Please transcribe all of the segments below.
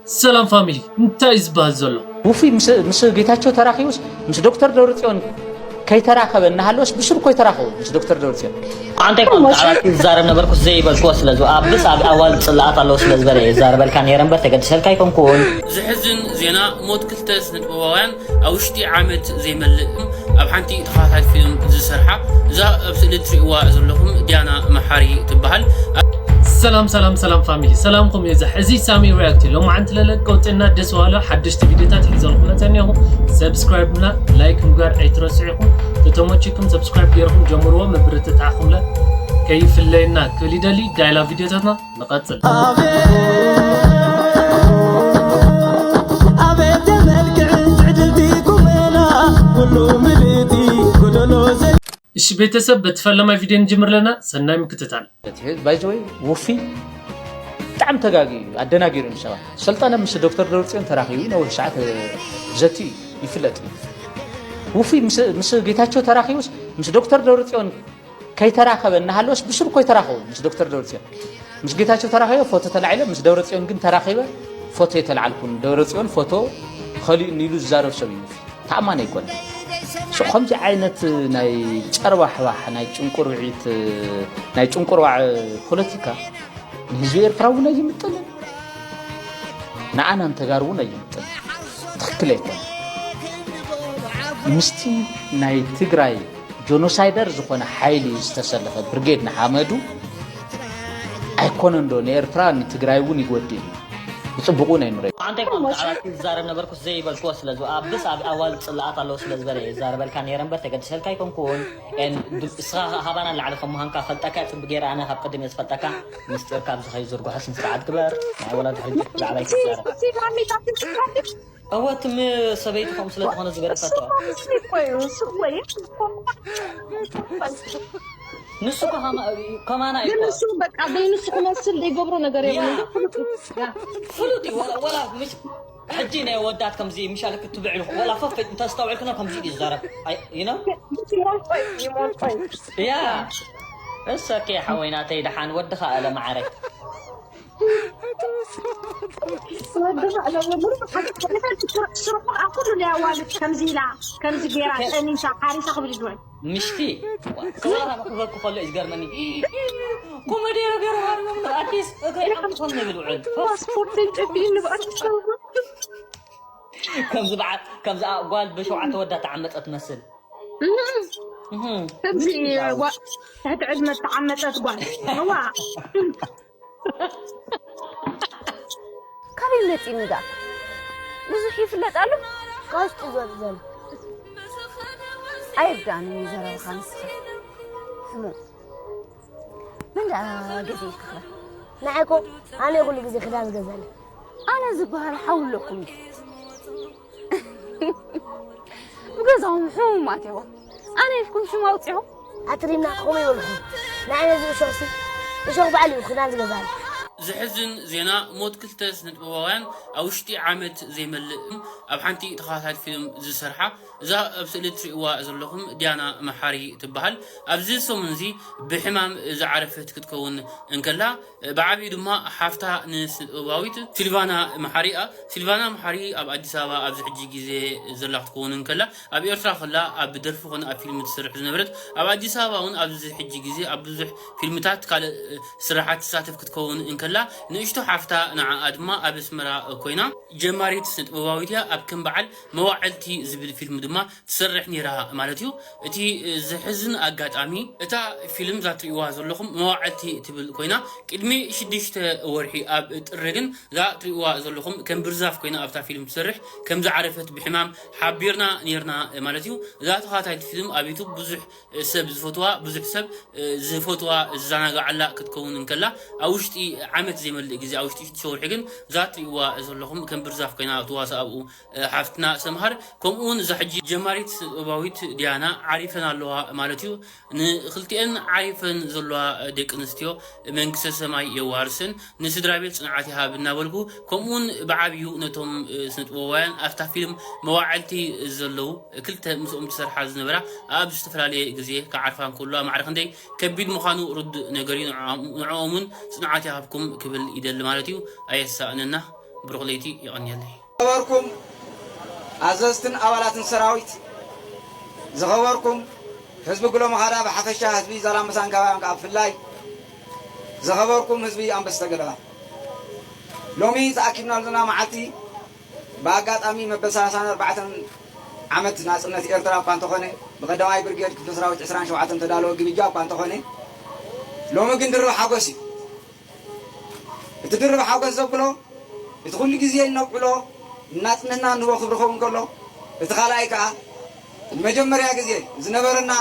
ሰላም ፋሚሊ፣ እንታይ እዩ ዝበሃል ዘሎ? ውፉይ ምስ ምስ ጌታቸው ተራኺቡስ ምስ ዶክተር ደብረጽዮን ከይተራኸበ እናሃለወስ ብስሩ እኮ ይተራኸቡ ምስ ዶክተር ደብረጽዮን። ኣንተ ብዛዕባ ዝዛረብ ነበርኩ ዘይበልክዎ ስለ ዝብኣ ኣብስ ኣብ ኣዋልድ ፅላኣት ኣለዉ ስለ ዝበለ እየ ዝዛረበልካ ነይረ እምበር ተገድሰልካ ኣይኮንኩን። ዘሕዝን ዜና ሞት ክልተ ስነጥበባውያን ኣብ ውሽጢ ዓመት ዘይመልእ ኣብ ሓንቲ ተኸታታሊ ፊልም ዝሰርሓ እዛ ኣብ ስእሊ ትሪእዋ ዘለኹም ዲያና መሓሪ ትበሃል። ሰላም ሰላም ሰላም ፋሚሊ፣ ሰላምኩም ይብዛሕ። እዚ ሳሚ ሪያክት እዩ። ሎማዓንቲ ለለቀ ወፅና ደስ በሃሎ ሓደሽቲ ቪዲዮታት ሒዘልኩም መፀኒ እኹ። ሰብስክራይብ እና ላይክ ምግባር ኣይትረስዑ ኢኹም። ተተመችኩም ሰብስክራይብ ገይርኩም ጀምርዎ። ምብርትታዕኹምለ ከይፍለየና ክብል ይደሊ። ዳይላ ቪዲዮታትና ንቐፅል። ኣቤት ኣቤት የመልክዕን ትዕድልቲ ቁመና ኩሉ ምልእቲ ጎደሎ ዘ እሺ ቤተሰብ፣ በቲ ፈለማይ ቪድዮ ንጅምር ኣለና። ሰናይ ምክትታል። ባይዘወይ ውፊ ብጣዕሚ ተጋጊ ኣደናጊሩ ንሰባት ሰልጠነ ምስ ዶክተር ደብረፅዮን ተራኺቡ ነዊሕ ሰዓት ዘቲ ይፍለጥ እዩ። ውፊ ምስ- ምስ ጌታቸው ተራኺቡስ ምስ ዶክተር ደብረፅዮን ከይተራኸበ እናሃለወስ ብስሩ እኮ ይተራኸቡ ምስ ዶክተር ደብረፅዮን ምስ ጌታቸው ተራኺበ ፎቶ ተላዒለ ምስ ደብረፅዮን ግን ተራኺበ ፎቶ የተልዓልኩን ደብረፅዮን ፎቶ ኸሊኡኒ ኢሉ ዝዛረብ ሰብ እዩ። ውፊ ተኣማኒ ኣይኮነ። ሶ ከምዚ ዓይነት ናይ ጨርባሕባሕ ናይ ጭንቁርብዒት ናይ ጭንቁርባዕ ፖለቲካ ንህዝቢ ኤርትራ እውን ኣይምጥንን፣ ንዓና ንተጋሩ እውን ኣይምጥንን። ትኽክል ኣይኮነ። ምስቲ ናይ ትግራይ ጆኖሳይደር ዝኾነ ሓይሊ ዝተሰለፈ ብርጌድ ንሓመዱ ኣይኮነን ዶ ንኤርትራ ንትግራይ እውን ይጎድእ እዩ። ብፅቡቅ እውን ኣይንረዩ። ኣንተ ብዛዕባ ዝዛረብ ነበርኩ ዘይበልክዎ ስለ ዝብኣ ኣብስ ኣብ ኣዋልድ ፅላኣት ኣለዉ ስለ ዝበለ እየ ዝዛረበልካ ነይረ እምበር ተገድሰልካ ኣይኮንኩን። And ብ- እስኻ ሃባና ንላዕሊ ከም ምዃንካ ፈልጠካ እየ ፅቡቅ ገይረ ኣነ ካብ ቅድም እየ ዝፈልጠካ። ምስጢርካ ኣብዚ ከይዝርግሖ ስነ ስርዓት ግበር። ናይ ወላ ድሕሪ ብዛዕባ ይትዛረብ። እወ ትም ሰበይቲ ከምኡ ስለ ዝኾነ ዝገደፈቶ። ንሱ እኮ ከማ- ከማና እዩ እኮ። ንሱ በቃ ዘይንሱ ክመስል ዘይገብሮ ነገር የብሉ። ፍሉጥ እዩ። ወላ- ወላ ምሽ- ሕጂ ናይ ወዳት ከምዚ ምሻል ክትብዕሉ ወላ ፈፍ እንተስተውዕልክና ከምዚ እዩ ዝዛረብ። ኣይ- you know? ይሞልቆይ ይሞልቆይ ያ እሰኬ ሓወይ ናተይ ደሓን ወድኻ ኣለ መዓረይ። ወድኻ ኣለዎ ምሩቕ ሓቂ ይፈልጥ። ስርሑ ኣብ ኩሉ ናይ ኣዋልድ ከምዚ ኢላ ከምዚ ገይራ ጸኒሳ ሓሪሳ ክብል ይድወል። ምሽቲ ሰላም ክበኩ ከሎ እዩ ዝገርመኒ። ኮመዲ ገይሩ ሃርሞም ኣዲስ እግሪ ሓምቶም ይብል ውዕል። ፓስፖርት እንጨፊ ንብኣት ሰው ከምዚ በዓል ከምዚ ጓል ብሸውዓተ ወዳ ተዓመፀት መስል። ከምዚ ዋ- ትሕቲ ዕድመ ዝተዓመፀት ጓል ዋ ካበይ መፂኒ ደኣ? ብዙሕ ይፍለጥ ኣሎ? ካብ ውሽጢ ዝወፅእ ዘሎ። ኣይርድኣንን እዩ ዘረባኻ ንስኻ። ሕሙም። መን ደኣ ገዚእልካ ክዳን? ንዓይ እኮ ኣነ ኩሉ ግዜ ክዳን ዝገዝኣለይ። ኣነ ዝበሃል ሓው ኣለኩም ድዩ? ብገዛኦም ሕሙማት እዮም። ኣነ ኢልኩም ሽም ኣውፂኹም? ኣትሪና ከምኡ ይበልኹም። ንዓይ ነዚ እሾኽሲ እሾኽ ባዕሉ እዩ ክዳን ዝገዝኣለይ። ዘሕዝን ዜና ሞት ክልተ ስነጥበባውያን ኣብ ውሽጢ ዓመት ዘይመልእ ኣብ ሓንቲ ተኸታታሊ ፊልም ዝሰርሓ እዛ ኣብ ስእሊ ትርእይዋ ዘለኹም ዲያና መሓሪ ትበሃል። ኣብዚ ሰሙን እዚ ብሕማም ዝዓረፈት ክትከውን እንከላ ብዓብዩ ድማ ሓፍታ ንስነጥበባዊት ሲልቫና መሓሪ እያ። ሲልቫና መሓሪ ኣብ ኣዲስ ኣበባ ኣብዚ ሕጂ ግዜ ዘላ ክትከውን እንከላ ኣብ ኤርትራ ከላ ኣብ ደርፊ ኮነ ኣብ ፊልም ትሰርሕ ዝነበረት ኣብ ኣዲስ ኣበባ እውን ኣብዚ ሕጂ ግዜ ኣብ ብዙሕ ፊልምታት ካልእ ስራሓት ትሳተፍ ክትከውን እንከላ ንእሽቶ ሓፍታ ንዓኣ ድማ ኣብ ኣስመራ ኮይና ጀማሪት ስነጥበባዊት እያ። ኣብ ከም በዓል መዋዕልቲ ዝብል ፊልም ድማ ትሰርሕ ነይራ ማለት እዩ። እቲ ዘሕዝን ኣጋጣሚ እታ ፊልም እዛ ትርእይዋ ዘለኹም መዋዕልቲ ትብል ኮይና ቅድሚ ሽዱሽተ ወርሒ ኣብ ጥሪ ግን እዛ ትርእይዋ ዘለኹም ከም ብርዛፍ ኮይና ኣብታ ፊልም ትሰርሕ ከም ዝዓረፈት ብሕማም ሓቢርና ነይርና ማለት እዩ። እዛ ተኸታታሊት ፊልም ኣብ ዩቱብ ብዙሕ ሰብ ዝፈትዋ ብዙሕ ሰብ ዝፈትዋ ዝዘናግዓላ ክትከውን እንከላ ኣብ ውሽጢ ዓመት ዘይመልእ ግዜ ኣብ ውሽጢ ሽዱሽተ ወርሒ ግን እዛ ትርእይዋ ዘለኹም ከም ብርዛፍ ኮይና ትዋሳ ኣብኡ ሓፍትና ሰምሃር ከምኡ እውን እዛ ሕጂ ጀማሪት ስነጥበባዊት ዲያና ዓሪፈን ኣለዋ ማለት እዩ። ንክልቲኤን ዓሪፈን ዘለዋ ደቂ ኣንስትዮ መንግስተ ሰማይ የዋርስን ንስድራ ቤት ጽንዓት ይሃብ እናበልኩ ከምኡ እውን ብዓብዩ ነቶም ስነጥበባውያን ኣብታ ፊልም መዋዕልቲ ዘለዉ ክልተ ምስኦም ዝሰርሓ ዝነበራ ኣብ ዝተፈላለየ ግዜ ክዓርፋ እንከለዋ ማዕረ ክንደይ ከቢድ ምዃኑ ርዱእ ነገር እዩ። ንዕኦም እውን ጽንዓት ይሃብኩም ክብል ይደሊ ማለት እዩ። ኣየሳእነና። ብሩኽ ለይቲ። የቐንየለይ። ዝኸበርኩም ኣዘዝትን ኣባላትን ሰራዊት፣ ዝኸበርኩም ህዝቢ ጉሎ መኻዳ ብሓፈሻ፣ ህዝቢ ዛላምበሳን ከባቢን ከዓ ብፍላይ፣ ዝኸበርኩም ህዝቢ ኣንበስተ ገለባ፣ ሎሚ ተኣኪብናሉ ዘለና መዓልቲ ብኣጋጣሚ መበል ሰላሳን ኣርባዕተን ዓመት ናጽነት ኤርትራ እኳ እንተኾነ፣ ብቐዳማይ ብርጌድ ክፍለ ሰራዊት ዕስራን ሸውዓተን ተዳለወ ግብጃ እኳ እንተኾነ፣ ሎሚ ግን ድርብ ሓጎስ እዩ። እቲ ድርብ ሓጎስ ዘብሎ፣ እቲ ኩሉ ግዜ እነብዕሎ ናጽነትና እንህቦ ክብሪ ክኸውን ከሎ፣ እቲ ካልኣይ ከኣ ንመጀመርያ ግዜ ዝነበረና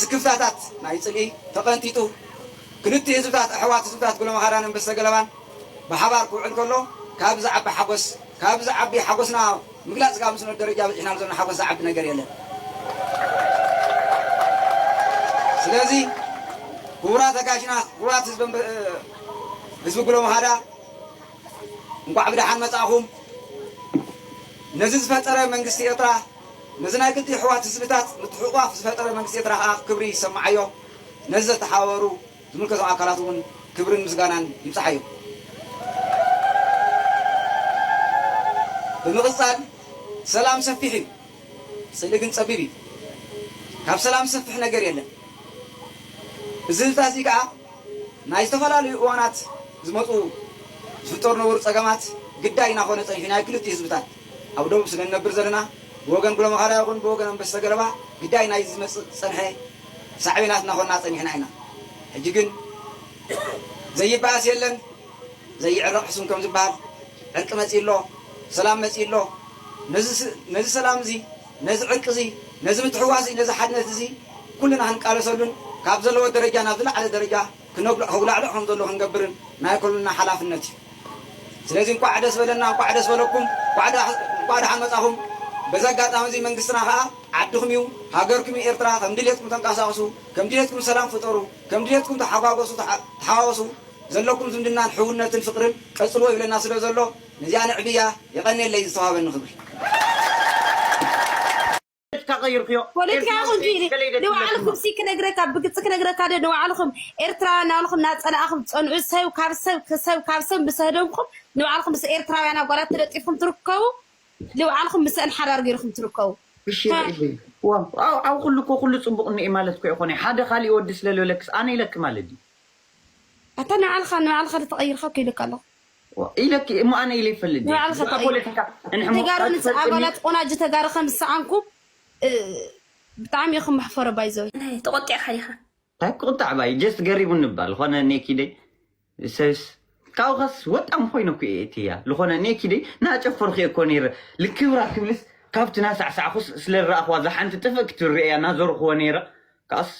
ስክፍታታት ናይ ጽልኢ ተቐንጢጡ፣ ክልቲኡ ህዝብታት፣ ኣሕዋት ህዝብታት ጉለመኻዳን ኣንበስተ ገለባን ብሓባር ክውዕል ከሎ፣ ካብ ዝዓቢ ሓጎስ፣ ካብ ዝዓቢ ሓጎስና ምግላጽ ካብ ዝስኖ ደረጃ በጺሕናሉ ዘለና ሓጎስ ዝዓቢ ነገር የለን። ስለዚ ክቡራት ኣጋይሽና፣ ክቡራት ህዝቢ፣ ህዝቢ ጉለመኻዳ፣ እንቋዕ ብደሓን መጻእኹም። ነዚ ዝፈጠረ መንግስቲ ኤርትራ፣ ነዚ ናይ ክልቲኡ ኣሕዋት ህዝብታት ምትሕቑቋፍ ዝፈጠረ መንግስቲ ኤርትራ ከኣ ክብሪ ይሰማዓዮ። ነዚ ዘተሓባበሩ ዝምልከቶም ኣካላት እውን ክብርን ምስጋናን ይብጻሓዮም። ብምቕጻል፣ ሰላም ሰፊሕ እዩ፣ ጽልኢ ግን ጸቢብ እዩ። ካብ ሰላም ዝሰፍሕ ነገር የለን። እዚ ህዝብታት እዚ ከኣ ናይ ዝተፈላለዩ እዋናት ዝመጹ ዝፍጠሩ ነበሩ ጸገማት ግዳይ እናኾነ ጸኒሑ፣ ናይ ክልቲኡ ህዝብታት ኣብ ደቡብ ስለ ንነብር ዘለና፣ ብወገን ጉለመኻዳ ይኹን ብወገን ኣንበስተ ገለባ ግዳይ ናይ ዝመጽእ ዝጸንሐ ሳዕቤናት እናኾንና ጸኒሕና ኢና። ሕጂ ግን ዘይበኣስ የለን፣ ዘይዕረቕ ሕሱም ከም ዝበሃል፣ ዕርቂ መጺኡ ኣሎ፣ ሰላም መጺኡ ኣሎ። ነዚ ስ-፣ ነዚ ሰላም እዚ፣ ነዚ ዕርቂ እዚ፣ ነዚ ምትሕውዋስ እዚ፣ ነዚ ሓድነት እዚ ኩልና ክንቃለሰሉን ካብ ዘለዎ ደረጃ ናብ ዝለዓለ ደረጃ ክነጉልዕ-፣ ከጉላዕልዕ ከም ዘሎ ክንገብርን ናይ ኩልና ሓላፍነት እዩ። ስለዚ እንቋዕ ደስ በለና፣ እንቋዕ ደስ በለኩም፣ እንቋዕ ደሓ-፣ እንቋዕ ደሓን መጻኹም። በዚ ኣጋጣሚ እዚ መንግስትና ከኣ ዓድኹም እዩ፣ ሃገርኩም እዩ ኤርትራ። ከም ድሌትኩም ተንቀሳቐሱ፣ ከም ድሌትኩም ሰላም ፍጠሩ፣ ከም ድሌትኩም ተሓጓገሱ፣ ተሓ-፣ ተሓዋወሱ። ዘለኩም ዝምድናን ሕውነትን ፍቕርን ቀጽልዎ ይብለና ስለ ዘሎ፣ ነዚኣ ነዕብያ። የቐንየለይ ዝተዋህበኒ ክብሪ። ፖለቲካ ቀይርክዮ። ፖለቲካ ይኹን ኪዲ ንባዕልኩም ሲ ክነግረካ ብግልፂ ክነግረካ ዶ ንባዕልኩም ኤርትራውያን ናብልኩም ናፀላእኹም ትፀንዑ ሰብ ካብ ሰብ ሰብ ካብ ሰብ ምስ ህደምኩም ንባዕልኩም ምስ ኤርትራውያን ኣጓላት ተለጢፍኩም ትርከቡ ንባዕልኩም ምስአን ሓዳር ገይርኩም ትርከቡ ብሽር ኢሉ ዋው ኣው ኣው ኩሉ እኮ ኩሉ ጽቡቅ እኒኤ ማለት እኮ ይኾነ ሓደ ካሊእ ወዲ ስለ ልበለክስ ኣነ ኢለኪ ማለት ድዩ ኣታ ንባዕልኻ ንባዕልኻ ተቐይርካ እኮ ኢለካ ኣለኹ ኢለኪ እሞ ኣነ ኢለ ይፈልጥ ድየ ንባዕልኻ ብዛዕባ ተቐይር- ፖለቲካ እንሕሞ ተጋሩ ንስ ኣባላት ቆናጅ ተጋሩ ከም ዝሰኣንኩም እ፣ ብጣዕሚ ኢኹም መሕፈሮ ባይዘወይ ናይ ተቆጢዕካ ዲኻ እንታይ ክቁጣዕ ባይ ጀስት ገሪቡ ንባል ዝኾነ ኔኪደይ ሰብስ ካብኸስ ወጣም ኮይነ እኮ እየ እትያ ዝኾነ ኔኪደይ ናጨፈርኩ እየ እኮ ነይረ ልክብራ ክብልስ ካብቲ ናሳዕሳዕኩስ ስለ ዝረኣኽዋ እዛ ሓንቲ ጥፍእ ክትብል ርእያ እናዞርክዎ ነይረ ካስ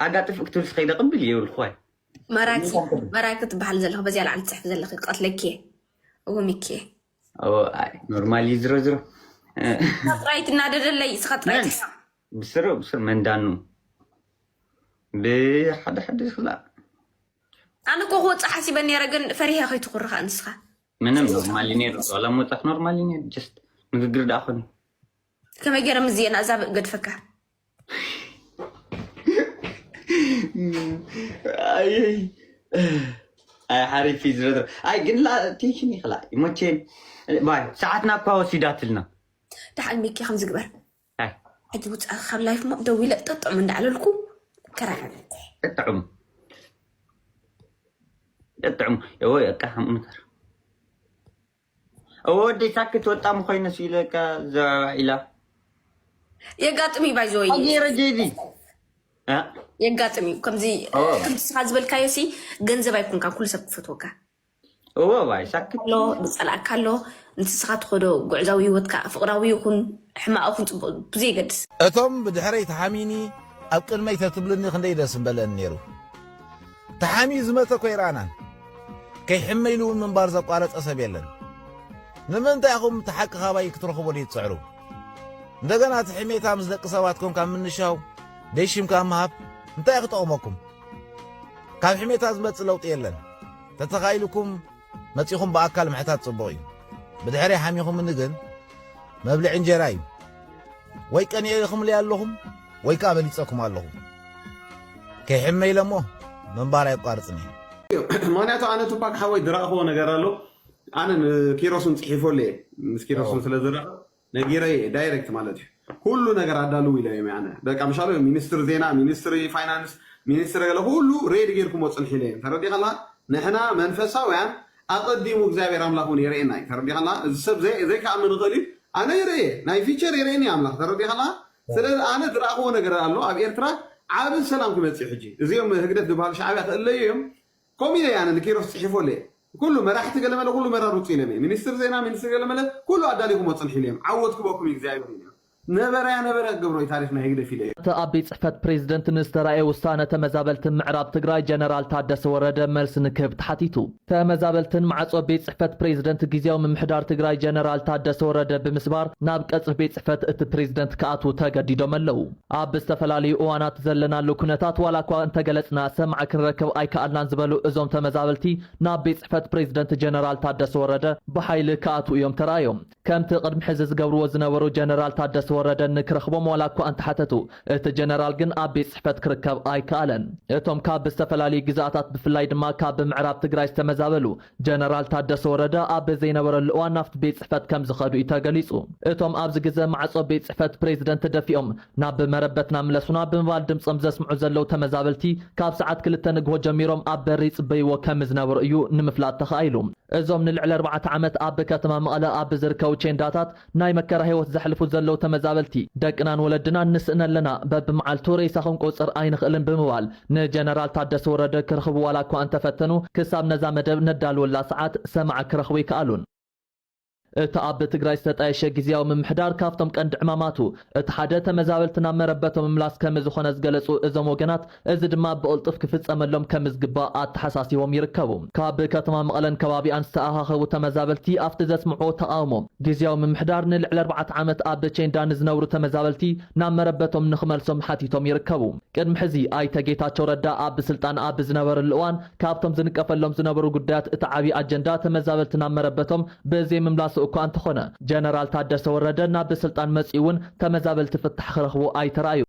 ኣጋ ጥፍእ ክትብልስ ከይደ ቅብል እየ ይብልክዋ መራኪ መራኪ ትበሃል ዘለኹ በዚኣ ላዕሊ ትፅሕፍ ዘለኺ ቀትለኪ እየ እዎ ሚኪ እየ ኖርማሊ ዝሮ ዝሮ ጥራይ ትናደደለይ ስኻ ጥራይ ትስኻ ብስሩ ብስር መንዳኑ ብሓደ ሓደ ዝኽላ ኣነ እኮ ክወፅእ ሓሲበ ነረ ግን ፈሪሃ ከይትኩርኻ ንስኻ ምንም ኖርማሊ ነይሩ ዋላ ምወፃክ ኖርማሊ ነይሩ ጀስት ንግግር ደኣ ኮነ ከመይ ገይረ ምስ ዜና እዛ ገድፈካ ኣይ ሓሪፍ እዩ ዝረድር ኣይ ግን ላ ቴንሽን ይኽላ ይሞቼን ባይ ሰዓትና እኳ ወሲዳትልና ደሓን ሚኪ ከም ዝግበር ኣይ ሕጂ ውፃእ ካብ ላይፍ ሞ ደው ኢለ ጠጥዑም እንዳዕለልኩ ከራኸብ ጠጥዑም ጠጥዑም የወ በቃ ከምኡ ንገር እወ ወደይ ሳክት ወጣ ምኮይነ ሲለካ ዘባባ ኢላ የጋጥም እዩ ባይዘወይ ኣገይረ ጀይዚ የጋጥም እዩ ከምዚ ከምስኻ ዝበልካዮ ሲ ገንዘብ ኣይኮንካ ኩሉ ሰብ ክፈትወካ እወ ባይ ሳክት ኣሎ ዝፀላእካ ኣሎ ንስኻ ትኸዶ ጉዕዛዊ ህይወትካ ፍቅራዊ ይኹን ሕማቅ ይኹን ፅቡቅ ብዘይገድስ እቶም ብድሕረይ ተሓሚኒ ኣብ ቅድመይ ተትብልኒ ክንደይ ደስ ምበለኒ ነይሩ። ተሓምዩ ዝመተ እኮ ኣይረኣናን። ከይሕመ ኢሉ እውን ምንባር ዘቋረጸ ሰብ የለን። ንምንታይ ኢኹም እቲ ሓቂ ካባይ ክትረኽቦ ደይትጽዕሩ? እንደገና እቲ ሕሜታ ምስ ደቂ ሰባት ኮንካ ምንሻው ደይ ሽምካ ምሃብ እንታይ እዩ ክጠቕመኩም? ካብ ሕሜታ ዝመጽእ ለውጢ የለን። ተተኻኢልኩም መጺኹም ብኣካል ምሕታት ጽቡቕ እዩ። ብድሕሪ ሓሚኹምኒ ግን መብልዒ እንጀራ እዩ። ወይ ቀኒኤ ኢኹምለይ ኣለኹም ወይ ከኣ በሊጸኩም ኣለኹ። ከይሕመ ኢለ እሞ ምንባር ኣየቋርጽን እየ። ምክንያቱ ኣነ ቱፓክ ሓወይ ዝረእኽዎ ነገር ኣሎ ኣነ ንኪሮስን ጽሒፎለ ምስ ኪሮስን ስለ ዝረኸብ ነጊረ እየ ዳይሬክት ማለት እዩ። ኩሉ ነገር ኣዳልው ኢለ እዮም ኣነ በቃ ምሻሉ ሚኒስትር ዜና፣ ሚኒስትሪ ፋይናንስ፣ ሚኒስትሪ ገለ ኩሉ ሬድ ጌርኩሞ ጽንሒ ኢለ እዮም። ተረዲኻላ? ንሕና መንፈሳውያን ኣቐዲሙ እግዚኣብሔር ኣምላኽ እውን የርእየና እዩ። ተረዲኻላ? እዚ ሰብ ዘይ- ዘይከኣምን ይኽእል እዩ። ኣነ ይርእየ ናይ ፊቸር የርእየኒ ኣምላኽ። ተረዲኻላ? ስለዚ ኣነ ዝረኣኽዎ ነገር ኣሎ ኣብ ኤርትራ ዓብ ሰላም ክመጽእ ሕጂ እዚኦም ህግደፍ ዝበሃሉ ሻዕብያ ክእለዩ እዮም። ኮሚለ ያነ ንኪሮስ ጽሒፎለ ኩሉ መራሕቲ ገለመለ ኩሉ መራሩጽ ኢለመ ሚኒስትር ዜና ሚኒስትር ገለመለ ኩሉ ኣዳሊኹም ወጽንሕ ኢለ እዮም። ዓወት ክበኩም እግዚኣብሔር ኢለ ነበረ ያነበረ ገብሮ ታሪኽ ናይ ህግደፍ ኢለ እዮም። እቲ ኣብ ቤት ጽሕፈት ፕሬዝደንት ንዝተራእየ ውሳነ ተመዛበልቲ ምዕራብ ትግራይ ጀነራል ታደሰ ወረደ መልሲ ንክህብ ተሓቲቱ። ተመዛበልትን ማዕጾ ቤት ጽሕፈት ፕሬዝደንት ግዜያዊ ምምሕዳር ትግራይ ጀነራል ታደሰ ወረደ ብምስባር ናብ ቀጽሪ ቤት ጽሕፈት እቲ ፕሬዝደንት ክኣትዉ ተገዲዶም ኣለዉ። ኣብ ዝተፈላለዩ እዋናት ዘለናሉ ኩነታት ዋላ እኳ እንተገለጽና ሰማዕ ክንረክብ ኣይከኣልናን ዝበሉ እዞም ተመዛበልቲ ናብ ቤት ጽሕፈት ፕሬዝደንት ጀነራል ታደሰ ወረደ ብሓይሊ ክኣትዉ እዮም ተራእዮም። ከምቲ ቅድሚ ሕዚ ዝገብርዎ ዝነበሩ ጀነራል ታደሰ ወረደ ንክረኽቦም ዋላ እኳ እንተሓተቱ እቲ ጀነራል ግን ኣብ ቤት ጽሕፈት ክርከብ ኣይከኣለን። እቶም ካብ ዝተፈላለዩ ግዝኣታት ብፍላይ ድማ ካብ ምዕራብ ትግራይ ዝተመዛበሉ ጀነራል ታደሰ ወረደ ኣብ ዘይነበረሉ እዋን ናብቲ ቤት ጽሕፈት ከም ዝኸዱ እዩ ተገሊጹ። እቶም ኣብዚ ግዘ ማዕጾ ቤት ጽሕፈት ፕሬዝደንት ደፊኦም ናብ መረበትና ምለሱና ብምባል ድምጾም ዘስምዑ ዘለዉ ተመዛበልቲ ካብ ሰዓት ክልተ ንግሆ ጀሚሮም ኣብ በሪ ይጽበይዎ ከም ዝነበሩ እዩ ንምፍላጥ ተኻኢሉ። እዞም ንልዕሊ ኣርባዕተ ዓመት ኣብ ከተማ መቐለ ኣብ ዝርከቡ ቼንዳታት ናይ መከራ ህይወት ዘሕልፉ ዘለዉ ተመዛበልቲ ደቅናን ወለድናን ንስእን ኣለና፣ በብመዓልቱ ሬሳ ክንቆጽር ኣይንኽእልን ብምባል ንጀነራል ታደሰ ወረደ ክረኽቡ ዋላ እኳ እንተፈተኑ ክሳብ ነዛ መደብ ነዳልወላ ሰዓት ሰማዕ ክረኽቡ ኣይከኣሉን። እቲ ኣብ ትግራይ ዝተጣየሸ ግዝያዊ ምምሕዳር ካብቶም ቀንዲ ዕማማቱ እቲ ሓደ ተመዛበልቲ ናብ መረበቶም ምምላስ ከም ዝኾነ ዝገለጹ እዞም ወገናት እዚ ድማ ብቕልጡፍ ክፍጸመሎም ከም ዝግባእ ኣተሓሳሲቦም ይርከቡ። ካብ ከተማ መቐለን ከባቢኣን ዝተኣኻኸቡ ተመዛበልቲ ኣብቲ ዘስምዕዎ ተቓውሞ ግዝያዊ ምምሕዳር ንልዕሊ ኣርባዕተ ዓመት ኣብ ቼንዳ ንዝነብሩ ተመዛበልቲ ናብ መረበቶም ንኽመልሶም ሓቲቶም ይርከቡ። ቅድሚ ሕዚ ኣይተ ጌታቸው ረዳ ኣብ ስልጣን ኣብ ዝነበረሉ እዋን ካብቶም ዝንቀፈሎም ዝነበሩ ጉዳያት እቲ ዓብዪ ኣጀንዳ ተመዛበልቲ ናብ መረበቶም ብዘይምምላሱ እኳ እንተኾነ ጀነራል ታደሰ ወረደ ናብ ስልጣን መፂኡ እውን ተመዛበልቲ ፍታሕ ክረኽቡ ኣይተራእዩ።